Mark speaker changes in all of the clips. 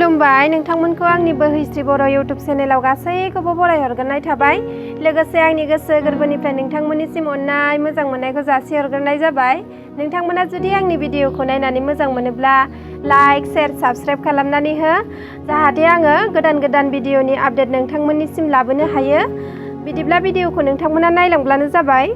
Speaker 1: खुलुमबाय नोंथांमोनखौ आंनि बोहैस्रि बर' YouTube चेनेलाव गासैखौबो बरायहरग्रोनाय थाबाय। लोगोसे आंनि गोसो गोरबोनिफ्राय नोंथांमोननिसिम अननाय मोजां मोननायखौ जासिहरग्रोनाय जाबाय। नोंथांमोना जुदि आंनि भिडिअखौ नायनानै मोजां मोनोब्ला लाइक, शेयार, साबस्क्राइब खालामनानै हो, जाहाथे आङो गोदान भिडिअनि आपडेट नोंथांमोननिसिम लाबोनो हायो। बिदिब्ला भिडिअखौ नोंथांमोना नायलांब्लानो जाबाय।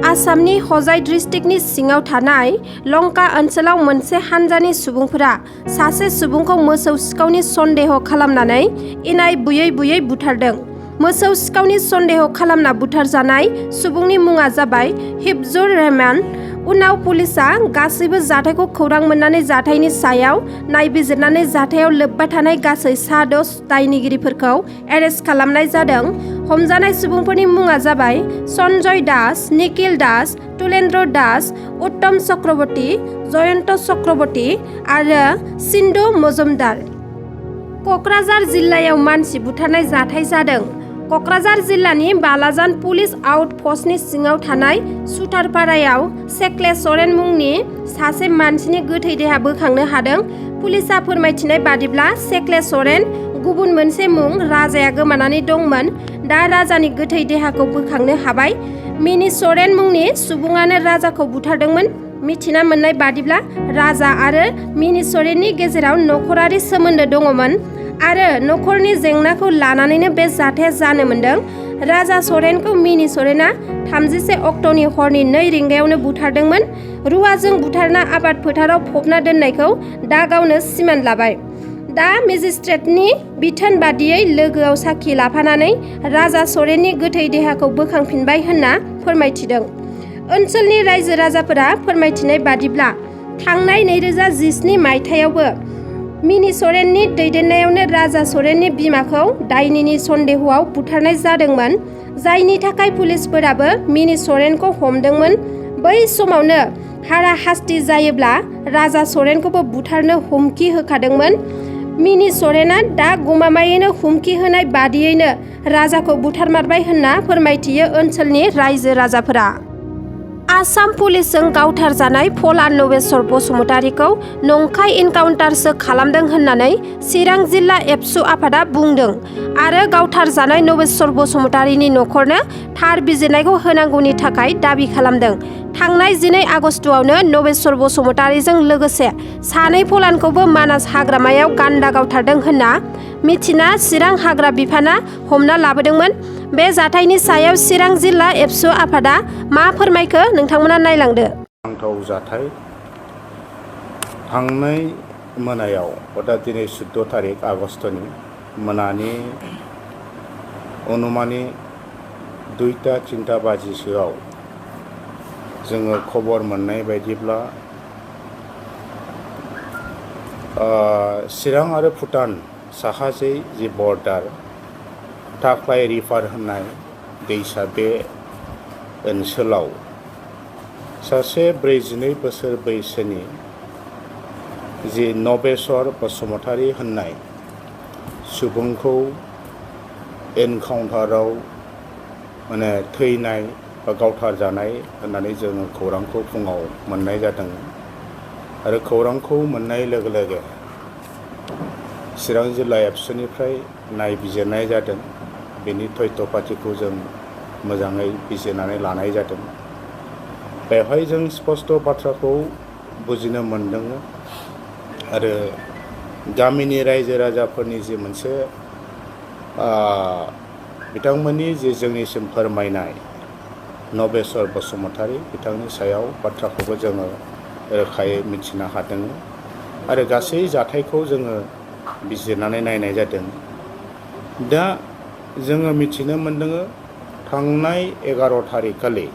Speaker 1: आसामनि हजाइ डिस्ट्रिक्टनि सिङाव थानाय लंका ओनसोलाव मोनसे हानजानि सुबुंफोरा सासे सुबुंखौ मोसौ सिखावनि सन्देह खालामनानै इनाय बुयै बुथारदों। मोसौ सिखावनि सन्देह खालामना बुथारजानाय सुबुंनि मुङा जाबाय हिफजुर रहमान। उनाव पुलिसआ गासैबो जाथायखौ खौरां मोननानै जाथायनि सायाव नायबिजिरनानै जाथायाव लोब्बा थानाय गासै 10 दायनिगिरिफोरखौ एरेस्ट खालामनाय जादों। हमजानाय सुबुंफोरनि मुङा जाबाय सन्जय दास, निखिल दास, तुलेन्द्र दास, उत्तम चक्रवर्ती, जयन्त चक्रवर्ती आरो सिन्धु मजुमदार। क'क्राझार जिल्लायाव मानसि बुथारनाय जाथाय जादों। क'क्राझार जिल्लानि बालाजान पुलिस आउट पस्टनि सिङाव थानाय सुथारपारायाव सेक्ले सरेन मुंनि सासे मानसिनि गोथै देहा बोखांनो हादों। पुलिसआ फोरमायथिनाय बादिब्ला सेक्ले सरेन गुबुन मोनसे मुं राजाया गोमानानै दंमोन। दा राजानि गोथै देहाखौ बोखांनो हाबाय। मिनि सरेन मुंनि सुबुङानो राजाखौ बुथारदोंमोन। मिथिना मोननाय बादिब्ला राजा आरो मिनि सरेननि गेजेराव नखरारि सोमोन्दो दङमोन आरो नखरनि जेंनाखौ लानानैनो बे जाथाया जानो मोनदों। राजा सरेनखौ मिनि सरेना 31 अक्ट'नि हरनि 2 रिंगायावनो बुथारदोंमोन। रुवाजों बुथारना आबाद फोथाराव फबना दोननायखौ दा गावनो सिमान लाबाय। दा मेजिस्ट्रेटनि बिथोन बादियै लोगोआव साखि लाफानानै राजा सरेननि गोथै देहाखौ बोखांफिनबाय होनना फोरमायथिदों। ओनसोलनि रायजो राजाफोरा फोरमायथिनाय बादिब्ला थांनाय 2017 मायथाइयावबो मिनि सरेननि दैदेननायावनो राजा सरेननि बिमाखौ दायनिनि सन्देहआव बुथारनाय जादोंमोन, जायनि थाखाय पुलिसफोराबो मिनि सरेनखौ हमदोंमोन। बै समावनो हाराहास्ति जायोब्ला राजा सरेनखौबो बुथारनो हुमखि होखादोंमोन। मिनि सरेना दा गमामायैनो हुमखि होनाय बादियैनो राजाखौ बुथारमारबाय होनना फोरमायथियो ओनसोलनि रायजो राजाफोरा। आसाम पुलिसजों गावथारजानाय फलान नबेस्वर बसुमतारीखौ नंखाय इनकाउन्टारसो खालामदों होननानै चिरां जिल्ला एबसु आफादा बुंदों आरो गावथारजानाय नबेस्वर बसुमतारीनि नखरनो थार बिजिरनायखौ होनांगौनि थाखाय दाबि खालामदों। थांनाय 12 आगस्टआवनो नबेस्वर बसुमतारीजों लोगोसे 2 फलानखौबो मानास हाग्रामायाव गान्दा गावथारदों होनना मिथिना चिरां हाग्रा बिफाना हमना लाबोदोंमोन। बे जाथायनि सायाव चिरां जिल्ला एबसु आफादा मा फोरमायखो नोंथांमोना नायलांदो।
Speaker 2: नांथाव जाथाय थांनाय मोनायाव दिनै 14 तारिख आगस्तनि मोनानि अनुमानि 2-3 बाजिसोआव जोङो खबर मोननाय बायदिब्ला चिरां आरो भुटान साहाजै जि बर्डार टाक्लाय रिभार होननाय दैसा, बे ओनसोलाव सासे 42 बोसोर बैसोनि जि नबेस्वर बसुमतारी होननाय सुबुंखौ एनकाउन्टाराव थैनाय बा गावथारजानाय होननानै जोङो खौरांखौ फुङाव मोननाय जादों आरो खौरांखौ मोननाय लोगो लोगो चिरां जिल्ला एबसुनिफ्राय नायबिजिरनाय जादों। बेनि तथ्य पातिखौ जों मोजाङै बिजिरनानै लानाय जादों। बेवहाय जों स्पष्ट बाथ्राखौ बुजिनो मोनदों आरो गामिनि रायजो राजाफोरनि जि मोनसे बिथांमोननि जि जोंनिसिम फोरमायनाय नबेस्वर बसुमतारी बिथांनि सायाव बाथ्राखौबो जोङो रोखायै मिथिनो हादों आरो गासै जाथायखौ जोङो बिजिरनानै नायनाय जादों। दा जोङो मिथिनो मोनदों थांनाय 11 तारिख खालि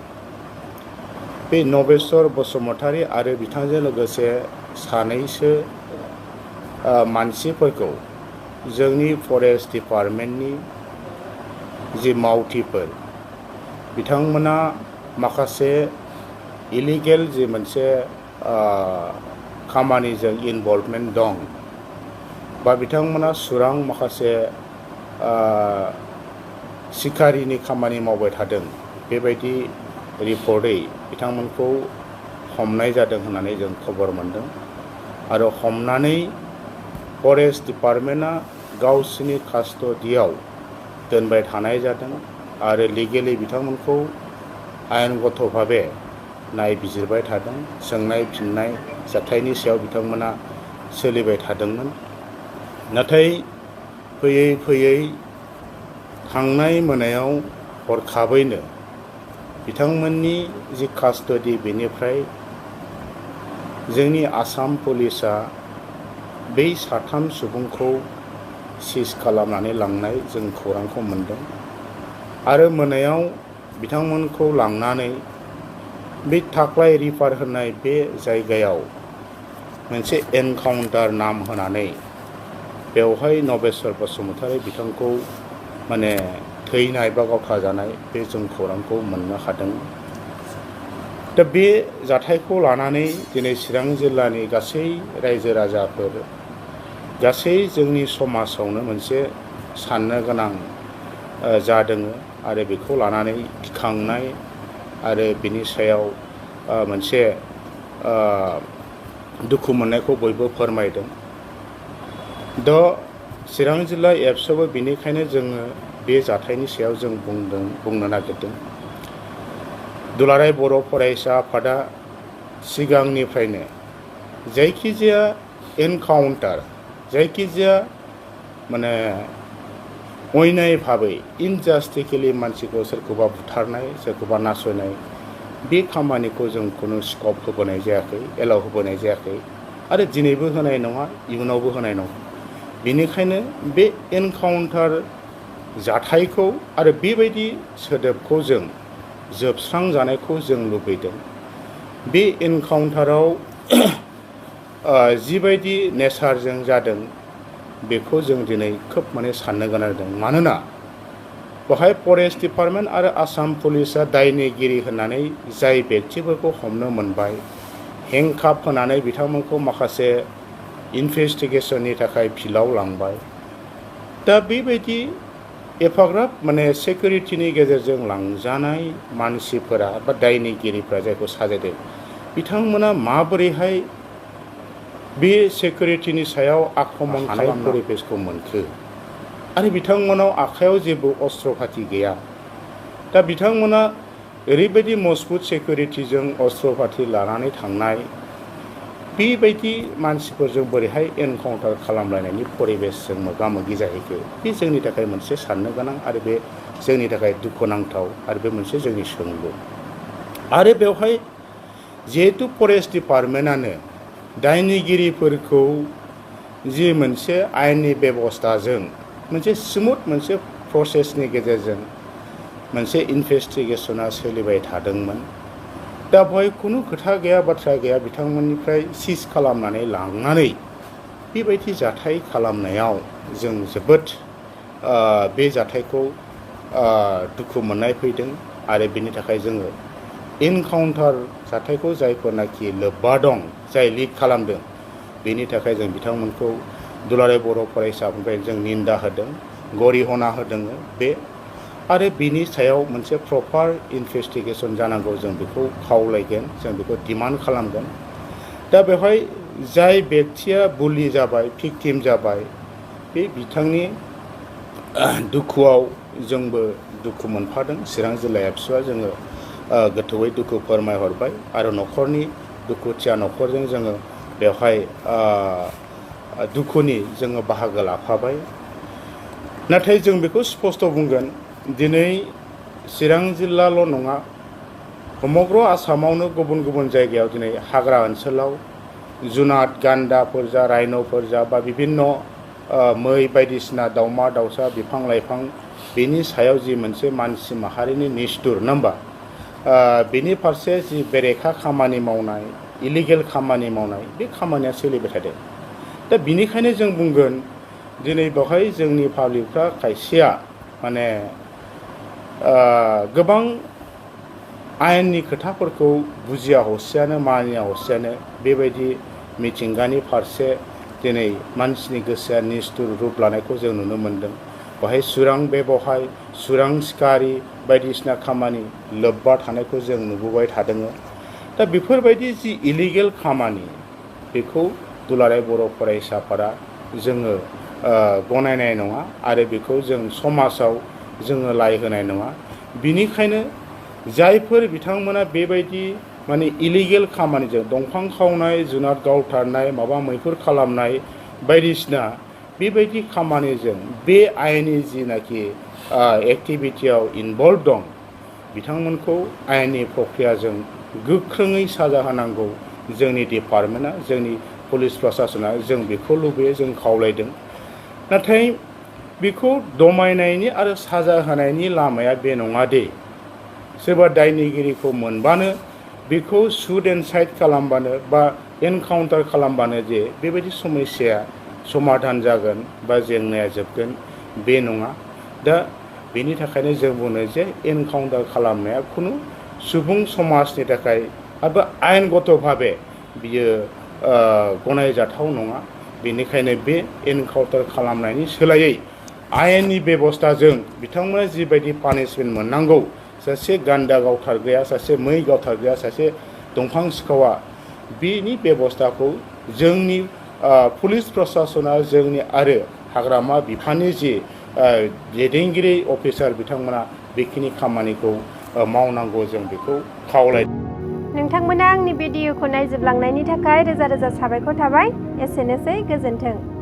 Speaker 2: बे नबेस्वर बसुमतारी आरो बिथांजों लोगोसे 2 मानसिफोरखौ जोंनि फरेस्ट डिपार्टमेन्टनि जि मावथिफोर बिथांमोना माखासे इलिगेल जि मोनसे खामानिजों इनभल्भमेन्ट दं बा बिथांमोना सुरां माखासे सिखारिनि खामानि मावबाय थादों, बेबायदि रिपर्टै बिथांमोनखौ हमनाय जादों होननानै जों खबर मोनदों आरो हमनानै फरेस्ट डिपार्टमेन्टआ गावसिनि कास्टडियाव दोनबाय थानाय जादों आरो लिगेलि बिथांमोनखौ आयेनगत भावे नायबिजिरबाय थादों। सोंनाय फिननाय जाथायनि सायाव बिथांमोना सोलिबाय थादोंमोन। नाथाय फैयै फैयै थांनाय मोनायाव हरखाबैनो बिथांमोननि जि कास्टडि बेनिफ्राय जोंनि आसाम पुलिसा बै 3 सुबुंखौ सिज खालामनानै लांनाय जों खौरांखौ मोनदों आरो मोनायाव बिथांमोनखौ लांनानै बे थाख्लाय रिभार होननाय बे जायगायाव मोनसे एनकाउन्टार नाम होनानै बेवहाय नबेस्वर बसुमतारी बिथांखौ माने थैनाय बा गावथारजानाय बे जों खौरांखौ मोननो हादों। दा बे जाथायखौ लानानै दिनै चिरां जिल्लानि गासै रायजो राजाफोर गासै जोंनि समाजावनो मोनसे साननो गोनां जादों आरो बेखौ लानानै गिखांनाय आरो बिनि सायाव मोनसे दुखु मोननायखौ बयबो फोरमायदों। दा चिरां जिल्ला एबसुआबो बेनिखायनो जोङो बे जाथायनि सायाव जों बुंनो नागिरदों। दुलाराय बर' फरायसा आफादा सिगांनिफ्रायनो जायखिजाया एनकाउन्टार जायखिजाया माने अयनाय भाबै इनजास्टिकेलि मानसिखौ सोरखौबा बुथारनाय सोरखौबा नासयनाय बे खामानिखौ जों खुनु स्कप होबोनाय जायाखै, एलाउ होबोनाय जायाखै आरो दिनैबो होनाय नङा, इयुनावबो होनाय नङा। बेनिखायनो बे एनकाउन्टार जाथायखौ आरो बेबायदि सोदोबखौ जों जोबस्रांजानायखौ जों लुबैदों। बे एनकाउन्टाराव जिबायदि नेचारजों जादों बेखौ जों दिनै खोब माने साननो गोनां जादों। मानोना बेवहाय फरेस्ट डिपार्टमेन्ट आरो आसाम पुलिसा दायनिगिरि होननानै जाय बेक्तिफोरखौ हमनो मोनबाय, हेंकाप होनानै बिथांमोनखौ माखासे इनभेस्टिगेसननि थाखाय फिल्डआव लांबाय। दा बेबायदि एफाग्राब माने सिकिउरिटिनि गेजेरजों लांजानाय मानसिफोरा बा दायनिगिरिफ्रा जायखौ साजायदों बिथांमोना माबोरैहाय बे सिकिउरिटिनि सायाव आक्रमण खालामनाय परिबेसखौ मोनखो आरो बिथांमोनाव आखायाव जेबो अस्त्र फाथि गैया। दा बिथांमोना ओरैबायदि मजबुत सिकिउरिटिजों अस्त्र फाथि लानानै थांनाय बेबायदि मानसिफोरजों बोरैहाय एनकाउन्टार खालामलायनायनि परिबेसजों मोगा मोगि जाहैखो बे जोंनि थाखाय मोनसे साननो गोनां आरो बे जोंनि थाखाय दुखुनांथाव आरो बे मोनसे जोंनि सोंलु। आरो बेवहाय जिहेतु फरेस्ट डिपार्टमेन्टआनो दायनिगिरिफोरखौ जि मोनसे आयेननि बेबस्थाजों मोनसे स्मुथ मोनसे प्रसेसनि गेजेरजों मोनसे इनभेस्टिगेसना सोलिबाय थादोंमोन। दा बेवहाय खुनु खोथा गैया बाथ्रा गैया बिथांमोननिफ्राय सिज खालामनानै लांनानै बेबायदि जाथाय खालामनायाव जों जोबोद बे जाथायखौ दुखु मोननाय फैदों आरो बेनि थाखाय जोङो एनकाउन्टार जाथायखौ जायफोरनाखि लोब्बा दं जाय लिड खालामदों बेनि थाखाय जों बिथांमोनखौ दुलाराय बर' फरायसाफोरनिफ्राय जों निन्दा होदों, गरिहना होदों बे आरो बिनि सायाव मोनसे प्रपार इनभेस्टिगेसन जानांगौ जों बेखौ खावलायगोन, जों बेखौ डिमान्ड खालामगोन। दा बेवहाय जाय बेक्तिया बुलि जाबाय, भिक्टिम जाबाय, बे बिथांनि दुखुआव जोंबो दुखु मोनफादों। चिरां जिल्ला एबसुआ जोङो गोथौयै दुखु फोरमायहरबाय आरो न'खरनि दुखुथिया न'खरजों जोङो बेवहाय दुखुनि जोङो बाहागो लाफाबाय। नाथाय जों बेखौ स्पष्ट बुंगोन दिनै चिरां जिल्लाल' नङा समग्र आसामावनो गुबुन गुबुन जायगायाव दिनै हाग्रा ओनसोलाव जुनाद गान्दाफोर जा राइन'फोर जा बा बिभिन्न मै बायदिसिना दाउमा दाउसा बिफां लाइफां बेनि सायाव जि मोनसे मानसि माहारिनि निष्ठुर नङा होमबा बेनि फारसे जि बेरेखा खामानि मावनाय इलिगेल खामानि मावनाय बे खामानिया सोलिबाय थादों। दा बिनिखायनो जों बुंगोन दिनै बेवहाय जोंनि पाब्लिकफ्रा खायसेया माने गोबां आयेननि खोथाफोरखौ बुजिया हसियानो मानिया हसियानो बेबायदि मिथिंगानि फारसे दिनै मानसिनि गोसोआ निष्ठुर रुप लानायखौ जों नुनो मोन्दों। बेवहाय बेवहाय सुरां सिखारि बायदिसिना खामानि लोब्बा थानायखौ जों नुबोबाय थादों। दा बेफोरबायदि जि इलिगेल खामानि बेखौ दुलाराय बर' फरायसाफोरा जोङो गनायनाय नङा आरो बेखौ जों समाजाव जोङो लाय होनाय नङा। बिनिखायनो जायफोर बिथांमोना बेबायदि माने इलिगेल खामानिजों दंफां खावनाय, जुनार गावथारनाय, माबा मैहुर खालामनाय बायदिसिना बेबायदि खामानिजों बे आयेननि जिनाखि एक्टिभिटियाव इनभल्भ दं बिथांमोनखौ आयेननि प्रक्रियाजों गोख्रोङै साजा होनांगौ जोंनि डिपार्टमेन्टआ, जोंनि पुलिस प्रसासना जों बेखौ लुबैयो, जों खावलायदों। नाथाय बेखौ दमायनायनि आरो साजा होनायनि लामाया बे नङा दे सोरबा दायनिगिरिखौ मोनबानो बेखौ सुट एन्ड साइड खालामबानो बा एनकाउन्टार खालामबानो जे बेबायदि समस्याया समाधान जागोन बा जेंनाया जोबगोन बे नङा। दा बेनि थाखायनो जों बुङो जे एनकाउन्टार खालामनाया खुनु सुबुं समाजनि थाखाय आरो आयेनगत भाबे बियो गनायजाथाव नङा। बेनिखायनो बे एनकाउन्टार खालामनायनि सोलायै आयेननि बेबस्थाजों बिथांमोना जिबायदि पानिशमेन्ट मोननांगौ, सासे गान्दा गावथारग्राया, सासे मै गावथारग्राया, सासे दंफां सिखावा, बेनि बेबस्थाखौ जोंनि पुलिस प्रसासना जोंनि आरो हाग्रामा बिफाननि जि दैदेनगिरि अफिसार बिथांमोना बेखिनि खामानिखौ मावनांगौ जों बेखौ खावलायदों।
Speaker 1: नोंथांमोना आंनि भिडिअखौ नायजोबलांनायनि थाखाय रोजा रोजा साबायखर थाबाय। एसेनोसै, गोजोन्थों।